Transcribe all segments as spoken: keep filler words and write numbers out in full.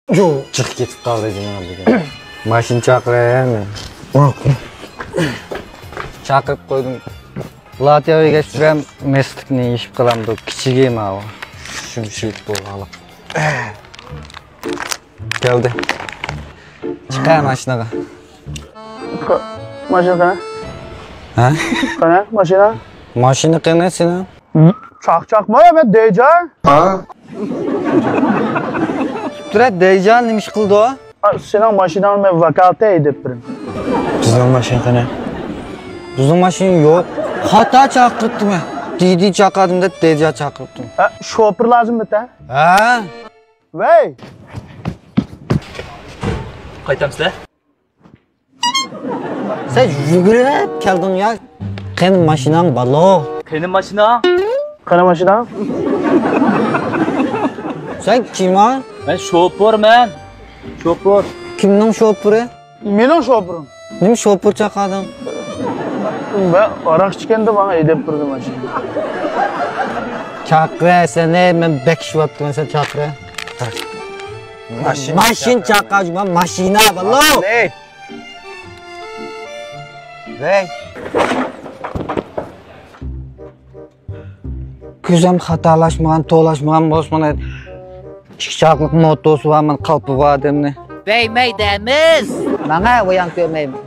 جىق كېتىپ قالدى جېنىڭ بۈگۈن. ماشىنا چاقىراي مەن. چاقىرىپ قويدۇم. لاتيا ئۆيگە چۈشۈپ مەستلىكنى يېشىپ قالامدۇ، كىچىكى ماۋۇ. شۇمشۇيۇپ بولغانلىق. كەلدى. چىقە ماشىنىغا. ماشىنا قېنى؟ ھە؟ قېنى ماشىنا؟ ماشىنا قېنى سېنىڭ؟ چاقچاقما، مەن دەيجان. تۇرە، دەيجان نېمە ئىش قىلدى ئۇ؟ سېنىڭ ماشىناڭنى مەن ۋاكالىتەن ھەيدەپ بېرىمەن. بىزنىڭ ماشىنا قېنى؟ بىزنىڭ ماشىنا يوق. خاتا چاقىرتتىم مەن. دېدى چاقىردىم دەپ دەيجان چاقىرتتىم. ھە، شوپۇر لازىم بىتە. ھە؟ ۋەي! قايتامسىلەر؟ سەن يۈگۈرۈپ كەلدىڭ يا. قېنى ماشىناڭ، بالو؟ قېنى ماشىنا؟ قېنى ماشىنا؟ سەن كىم ھە؟ مەن شوپۇر، مەن. شوپۇر. كىمنىڭ شوپۇرى؟ مېنىڭ شوپۇرۇم. نېمە شوپۇر چاقىردىڭ؟ مەن ھاراق ئىچكەندە ماڭا ھەيدەپ بەردى ماشىنا. چاقىرە سېنى، مەن بەك ئىچىۋاپتىمەن، سەن چاقىرە. ماشىنا ماشىنا چاقىر. چاقىر، ماشىنا، بالو. ۋەي. كۆزۈم خاتالاشمىغان، تولاشمىغان بولسا مانا ئىككى چاقلىق موتوسى بار، مانا قالپا بار ئادەمنى. بەيمەي دەمىز. ماڭا ئۇيان كۆرمەيمەن.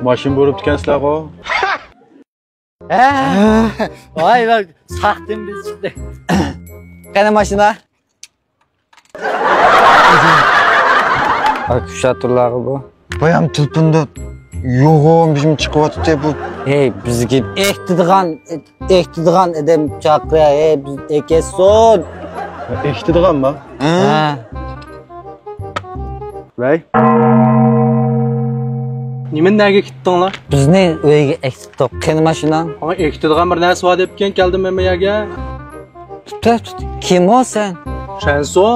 ماشىنا بۇرۇپتىكەنسىلەرغۇ. ھە؟ ۋاي ۋاي، ساختىن بىز چىقتى. قېنى ماشىنا؟ ئاكا شاتۇرلارغا بۇ. بايام تېلېفوندا يوغان بىزمۇ چىقىۋاتىدۇ بۇ. ھەي، بىزگە ئېيتىدىغان، ئېيتىدىغان ئادەم چاقىرە، ھەي، بىز ئەكەسسۇن. ئېيتىدىغانمۇ؟ ھە. ۋەي. نېمىنى نەگە كېتتىڭلار؟ بىزنى ئۆيگە ئەكېتىپتۇ. قېنى ماشىناڭ؟ ماڭا ئېكىتىدىغان بىر نەرسە بار دەپكەن كەلدىم مەن بۇ يەرگە. تۇت، تۇت. كىم ئۇ سەن؟ شەنسۇ.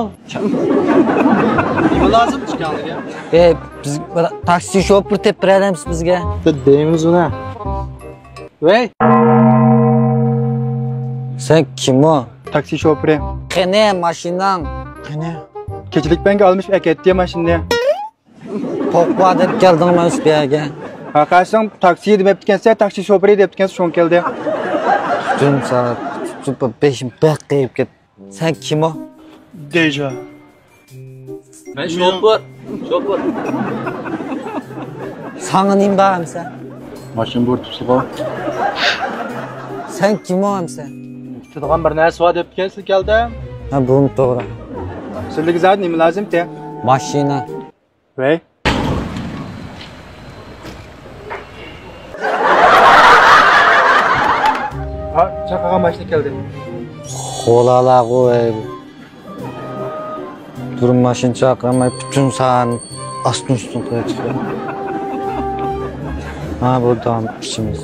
نېمە لازىم ئىكەنلىكى؟ ئە، بىز بىر تاكسى شوپۇرى تېپىپ بېرەلەمسىز بىزگە؟ دەيمىز ئۇنى. ۋەي. سەن كىم ئۇ؟ تاكسى شوپۇرى. قېنى ماشىناڭ؟ قېنى؟ كېچىلىك بەنگە ئالمىشىپ ئەكەتتى ماشىنىنى. پوقلا دەپ كەلدىڭ مەن بۇ يەرگە. ھە، قارىساڭ تاكسى دېمەپتىكەنسەن، تاكسى شوپۇرى دەپتىكەنسەن، شۇڭا كەلدى. پۈتۈن سائەت بېشىم بەك قېيىپ كەتتى. سەن كىم ئۇ؟ دەيجان. مەن شوپۇر، شوپۇر. ساڭا نېمە بار ئەمسە؟ ماشىنا بۇرۇتۇپسىغۇ. سەن كىم ئۇ ئەمسە؟ كۈتىدىغان بىر نەرسە بار دەپتىكەنسىز كەلدىم. ھە، بۇمۇ توغرا. سىلىگە زادى نېمە لازىم تە؟ ماشىنا. ۋەي. ھا، چاقىرغان ماشىنا كەلدى. خولالارغۇ، ۋەي. بىر ماشىنا چاقىرماي پۈتۈن ساھەنى ئاستىن ئۈستۈن قىلىۋېتىپتۇ. ھا، بۇ داۋام ئىشىمىز.